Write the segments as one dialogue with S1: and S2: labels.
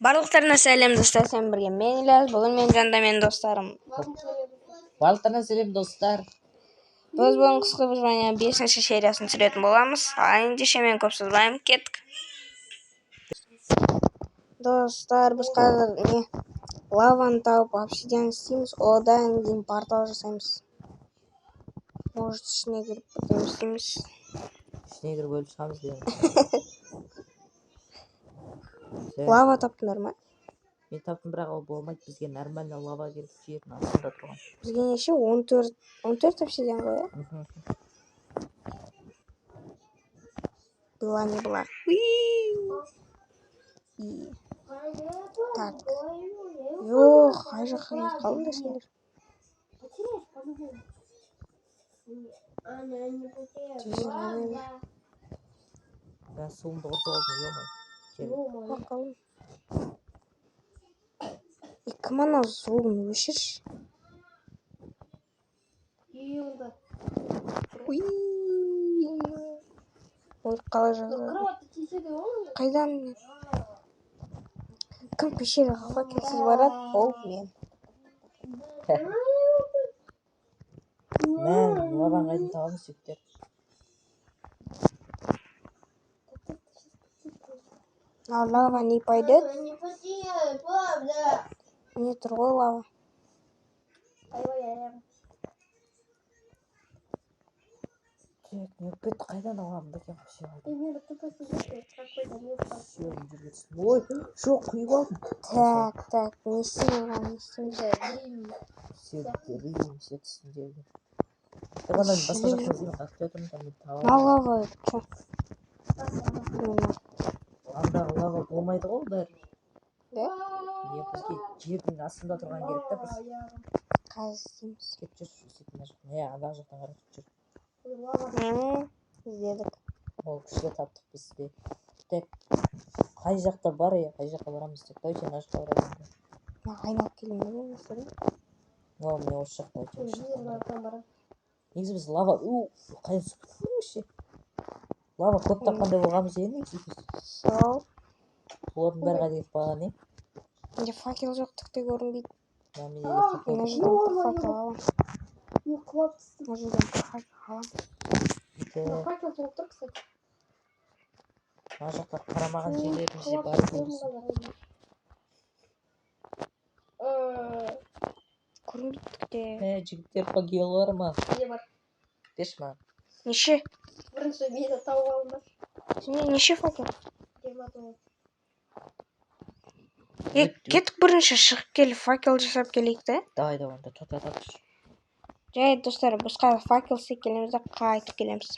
S1: Барлықтарына сәлем, достар! Сен бірге мен, Ильяс. Бүгін менің жанымда менің достарым.
S2: Барлықтарына сәлем, достар.
S1: Біз бүгін қысқы выживание бесінші сериясын түсіретін боламыз. Ал ендеше мен көп созбаймын, кеттік. Достар, біз қазір не лаваны тауып, обсидиан істейміз, одан кейін портал жасаймыз. Может, ішіне кіріп бірдеме істейміз.
S2: Ішіне кіріп өліп шығамыз деген.
S1: Лава таптыңдар ма?
S2: Мен таптым, бірақ ол болмайды. Бізге нормально лава керек, жердің астында тұрған.
S1: Бізге неше? 14, 14 обсидиан ғой, иә?
S2: Мхм.
S1: Была не была. И так. Жоқ, қай жаққа кетіп қалдыңдар сендер?
S3: Потеряешь по-любому. Она не потеряет.
S1: Тезірек қайда?
S2: Мен суымды құртып алдым, ё-моё.
S3: Ё-моё.
S1: Құлап қалдым. И кім анау, звугын өшірші.
S3: Ерунда.
S1: Уи. Ой, қалай жазады?
S3: Кровать тисе ол.
S1: Қайдан мен? Кім пещераға факелсіз барады? Ол мен.
S2: Мә, лаваны қайдан табамыз, жігіттер?
S1: Мынау лава не пойдет?
S3: Не потеряю, правда.
S1: Не тұр ғой лава.
S3: Ай-ай-ай.
S2: Так, не болып кетті? Қайдан аламын да екен вообще?
S3: Ты тупо сидишь какой-то место.
S2: Все, мына жерге түстім. Ой, жоқ, құйып алдым.
S1: Так, так, не істейміз оған, не істейміз?
S2: Все, дрым, все түстім жерге. Так, ана басқа жақтан іздеймін, қаяқта тұрмын, там мен таба
S1: Мынау
S2: алмаймын.
S1: Лава че? Мына.
S2: Андағы лава болмайды ғой бәрі.
S1: Да?
S2: Не, бізге жердің астында тұрған керек та біз.
S1: Қазір іздейміз.
S2: Кетіп жүрші, сөйтіп мына жақтан. Иә, андағы жақтан қарап жүр.
S1: Іздедік.
S2: Ол күшті таптық біз де. Так, қай жақта бар, е, қай жаққа барамыз деп. Давайте мына жаққа барайық енді.
S1: Мына айналып келейін ба болмаса, да?
S2: О, міне осы жақта, давайте осы жақтан барайық. Негізі біз лава, у, қайдан түсіп кеттім вообще? Лава көп тапқандай болғанбыз иә негізі біз.
S1: Сол.
S2: Олардың бәрі қайда кетіп қалған, е?
S1: Менде факел жоқ, түк те көрінбейді.
S2: Мына менде де факел
S1: Мына
S2: жоқ.
S1: жерден бір факел аламын.
S3: Не құлап түстім.
S1: Мына жерден бір факел аламын.
S2: Так,
S3: Факел толып тұр, кстати.
S2: мына жақта қарамаған жерлеріміз де бар негізі.
S1: Көрінбейді түк те.
S2: Ә, жігіттер, факел бар ма?
S3: Не бар?
S2: Берші маған.
S1: Неше?
S3: Бірінші мені тауып алыңдар.
S1: Сенде неше факел?
S3: 29.
S1: Е, кеттік, бірінші шығып кел, факел жасап келейік та.
S2: Давай, давай, онда тоқтата тұршы.
S1: Жай, достар, біз қазір факел істеп келеміз да қайтып келеміз.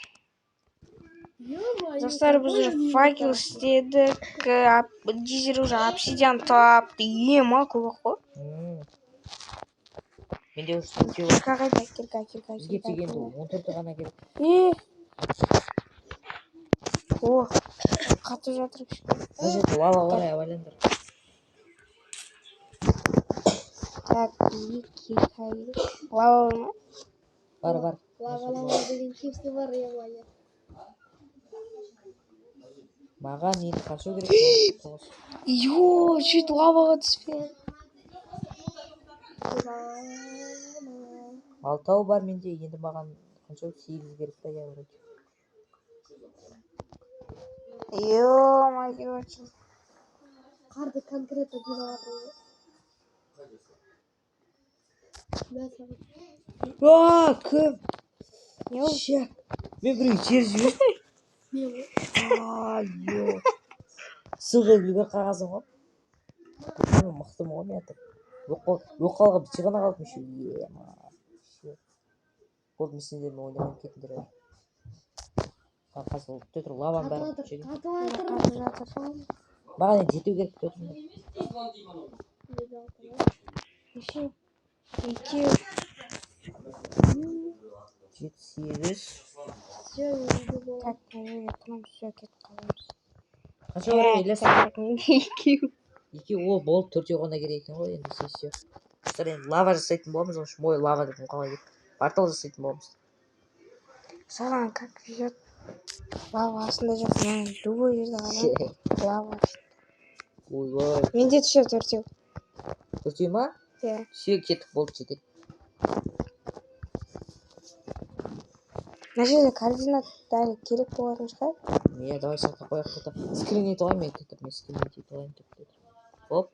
S3: Ё-моё,
S1: Достар, біз
S3: какой
S1: уже
S3: мир.
S1: Факел істедік. Дизель уже обсидиан тапты. Ема, көп ақ қой.
S2: Менде уже төртеу бар.
S1: Кирка қайда? Кирка, кирка,
S2: Бізге
S1: кирка.
S2: тек енді 14-і ғана керек.
S1: Е! О, қатып жатыр кішкене.
S2: Мына жерде лава бар, абайлаңдар.
S1: Так, бізге кирка керек. Лава бар ма?
S2: Бар, бар.
S3: Лава, лава деген чипсы бар, ё-моё.
S2: Маған енді қанша керек? 9.
S1: Йо, чуть лаваға түспей.
S2: Алтау бар менде, енді маған қанша, сегіз керек та, иә, вроде.
S1: Ё-моё.
S3: Қарды конкретно жинап жатыр ғой. Мә саған.
S2: А, кім?
S1: Не болды?
S2: Ща. Мен біреу итеріп жіберді.
S3: Мен ғой.
S2: А, ё. Суға үлгеріп қалғансың ғой. Мен мықтымын ғой мен. Өліп қалға бір ғана қалдым еще. Ема. Всё. Болды, мен сендермен ойнамаймын, кетіңдер. Қазір ол күте тұр, лаваның бәрін
S3: Қатып
S2: жеген.
S3: жатыр, қатып жатыр.
S1: Қатып жатыр.
S2: Маған енді жету керек, күте тұрыңдар.
S1: Неше? Екеу.
S2: Жеті, сегіз.
S3: Всё, мен үйде боламын.
S1: Так, мына жерге тұрамыз, всё, кетіп қаламыз.
S2: Қанша бар, Елес?
S1: Так, менде екеу.
S2: Екеу, о, болды, төртеу ғана керек екен ғой енді, все, все. Достар, енді лава жасайтын боламыз, в общем, ой, лава дедім, қалай кетті. Портал жасайтын боламыз.
S1: Саған как везет. Лава астында жоқ. Мен любой жерде қараймын. Лава.
S2: Ойбай.
S1: Менде түседі төртеу.
S2: Төртеу ма?
S1: Иә.
S2: Все, кеттік, болды, жетеді.
S1: Мына жерде координат әлі керек болатын шығар.
S2: Иә, давай сақтап қояйық, тоқта. Скрин етіп алайын мен, тоқта, мен скрин етіп алайын, тоқта. Оп.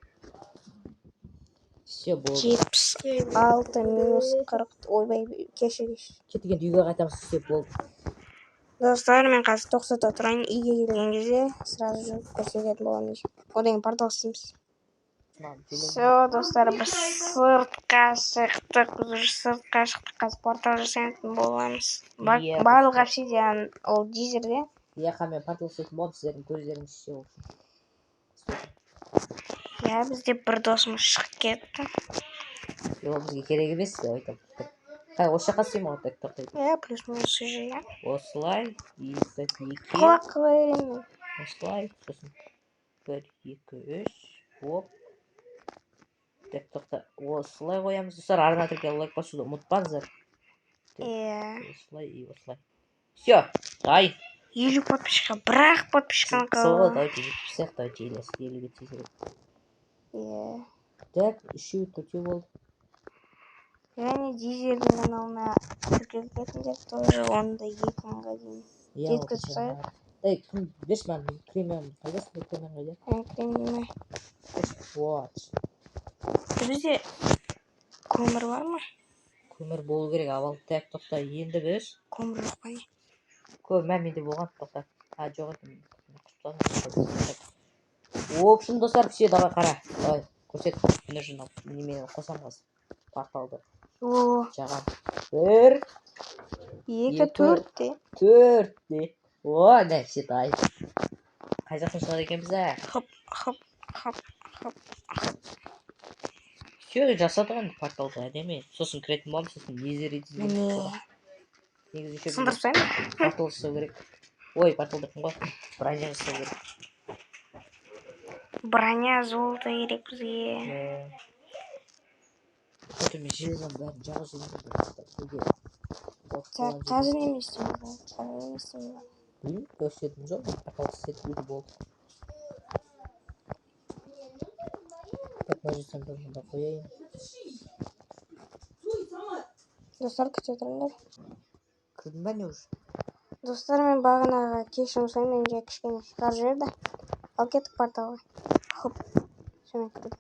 S2: Все, болды.
S1: 76 минус 40. Ойбай, кешір, кешір.
S2: Кеттік, енді үйге қайтамыз, все, болды.
S1: Достар, мен қазір тоқтата тұрайын. Үйге келген кезде сразу же көрсететін боламын. Одан кейін портал істейміз. Все, достар, біз сыртқа шықтық. Біз уже сыртқа шықтық. Қазір портал жасайтын боламыз.
S2: Иә,
S1: Барлық
S2: достар.
S1: обсидиан ол дизерде.
S2: Иә, мен портал істейтін боламын, сіздердің көздеріңізше болсын.
S1: Иә, бізде бір досымыз шығып кетті.
S2: Ол бізге керек емес деп айтамын. Қай, осы жаққа істеймін ғой, так, тоқтай.
S1: Иә, плюс-минус уже, иә.
S2: Осылай, екі, екі.
S1: Құлақ қыла беремін мен.
S2: Осылай, сосын 1, 2, 3, оп. Так, тоқта, осылай қоямыз. Достар, арна тіркеліп лайк басуды ұмытпаңыздар. Так,
S1: Иә.
S2: осылай и осылай. Все, дайын.
S1: 50 подписчикқа, бірақ подписчиканы
S2: Сол ғой,
S1: қалды.
S2: давайте жеткізсек, сияқты, давайте елуге тезірек.
S1: Иә.
S2: Так, үшеу, төртеу болды.
S1: Және Дизельдің каналына тіркеліп кетіңдер, тоже оны да 2000-ға дейін
S2: Иә, ол
S1: жеткізіп
S2: кеше
S1: тастайық.
S2: ана. Ей, кім, берші маған кремиум, қайдасың, кремиум қайда?
S1: Кремний ме?
S2: Берші. Вот.
S1: Бізде көмір бар ма?
S2: Көмір болу керек, авал. Так, тоқта, енді біз.
S1: Көмір жоқ па не?
S2: Көмір, мә, менде болған, тоқта. А, жоқ екен. В общем, достар, все, давай, қара. Давай, көрсет. Міне жинап, немен қосамын қазір. Порталды.
S1: О,
S2: Жағам. 1,
S1: 2,
S2: 2,
S1: 4 де.
S2: 4 де. О, да, все, дайын. Қай жақтан шығады екенбіз, ә?
S1: Хоп, хоп, хоп, хоп, хоп.
S2: Все, жасадық енді порталды, әдемі. Сосын кіретін боламыз, сосын незерит іздейміз.
S1: Міне.
S2: Негізі еще
S1: Сындырып тастаймын ба?
S2: портал жасау керек. Ой, портал деппін ғой. Броня жасау керек.
S1: Броня, золото керек бізге.
S2: Қойшы, мен железоның бәрін жағып жібердім. Неге?
S1: Так, қазір неме істейміз? Қазір неме істейміз?
S2: Білмеймін, көрсететін жоқ, портал істетіп үйді болды. Так, мына жерден бір мында қояйын.
S1: Достар, күте тұрыңдар.
S2: Кірдің ба не уже?
S1: Достар, мен бағанағы кешірім сұраймын, мен жай кішкене шығарып жіберді. Ал кеттік порталға. Хоп. Все, мен кірдім.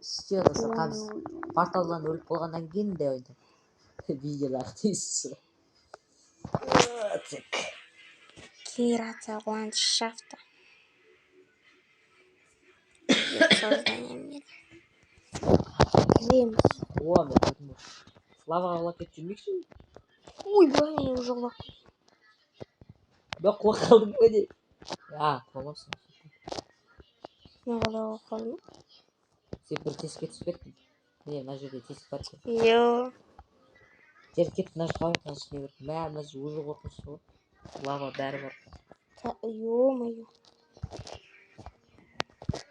S2: Все, достар, қазір порталдан өліп болғаннан кейін де ойнап. Видеода ақтайсыз. Так.
S1: Генерация ландшафта. Создание мира. Кіреміз.
S2: О, мен кірдім. Лаваға құлап кетіп жүрмекші.
S1: Ойбай, мен уже құлап.
S2: Мен құлап қалдым ғой не? А, құламапсың.
S1: Мен құлап қалдым.
S2: Сен бір тесікке түсіп кеттің. Міне, мына жерде тесік бар екен.
S1: Йо.
S2: Жер кетті, мына жаққа қояйық, мына жерге бір. Мә, мына жер уже қорқынышты ғой. Лава бәрі бар.
S1: Ё-моё.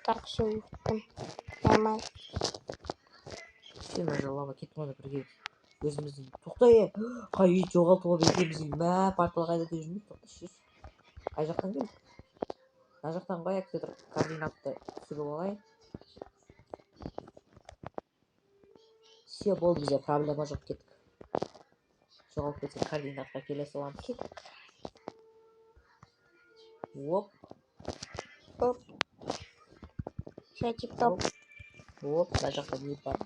S1: Так, все, өттім. Нормально.
S2: Все, мына жерде лава кетті ғой, бірге өзіміздің. Тоқта, е, қай үй жоғалтып алып екеуміздің. Мә, портал қайда деп жүрмейік, тоқта, шеш. Қай жақтан келдік? Мына жақтан қояйық, тұр, координатты түсіріп алайын. Все, болды, бізде проблема жоқ, кеттік. Жоғалып кетсек, координатқа келе саламыз.
S1: Кеттік.
S2: Оп.
S1: Оп. Все, тип-топ.
S2: Оп, мына жақта не бар?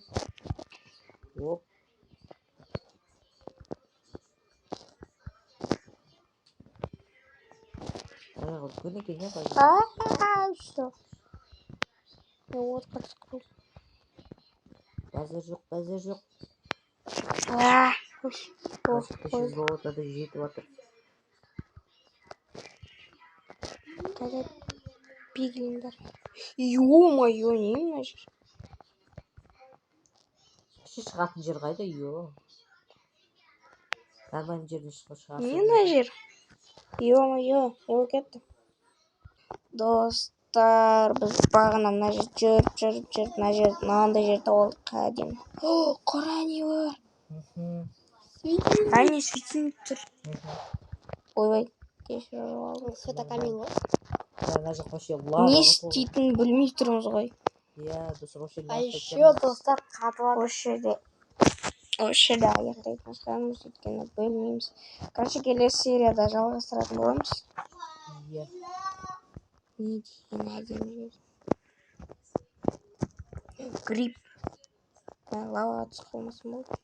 S2: Оп. Мына жақ үлкен екен, иә, былай?
S1: А, что? Мен отқа түсіп қалдым.
S2: Базар жоқ, базар жоқ.
S1: А, ой,
S2: Бес
S1: ой,
S2: жүз золото да жетіп жатыр.
S1: Қайда пиглиндер? Ё-моё, не мына жер?
S2: Вообще шығатын жер қайда? Ё. Нормальный жерден шығасың.
S1: Не мына жер? Ё-моё, не болып кетті? Достар, біз бағана мына жер жүріп, жүріп, жүріп, мына жер, мынандай жер тауып алдық, әдемі. О, қара не бар? Әне светильник тұр. Ойбай, кешіріп алдым.
S3: Светокамень ғой.
S2: Иә, мына жақ вообще лава
S1: Не
S2: ғой толы.
S1: істейтінін білмей тұрмыз ғой.
S2: Иә, достар, вообще
S3: А еще, достар, қатып жатыр.
S1: Осы жерде аяқтайтын шығармыз, өйткені білмейміз. Короче, келесі серияда жалғастыратын боламыз.
S2: Иә.
S1: Не деген әдемі жер! Гриб. Лаваға түсіп қалмасам болды.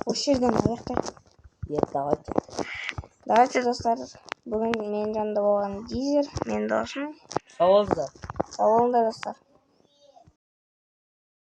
S1: Осы жерден аяқтайық.
S2: Иә, давайте.
S1: Давайте, достар. Бүгін менің жанымда болған Дизер, менің досым.
S2: Сау болыңыздар.
S1: Сау болыңдар, достар.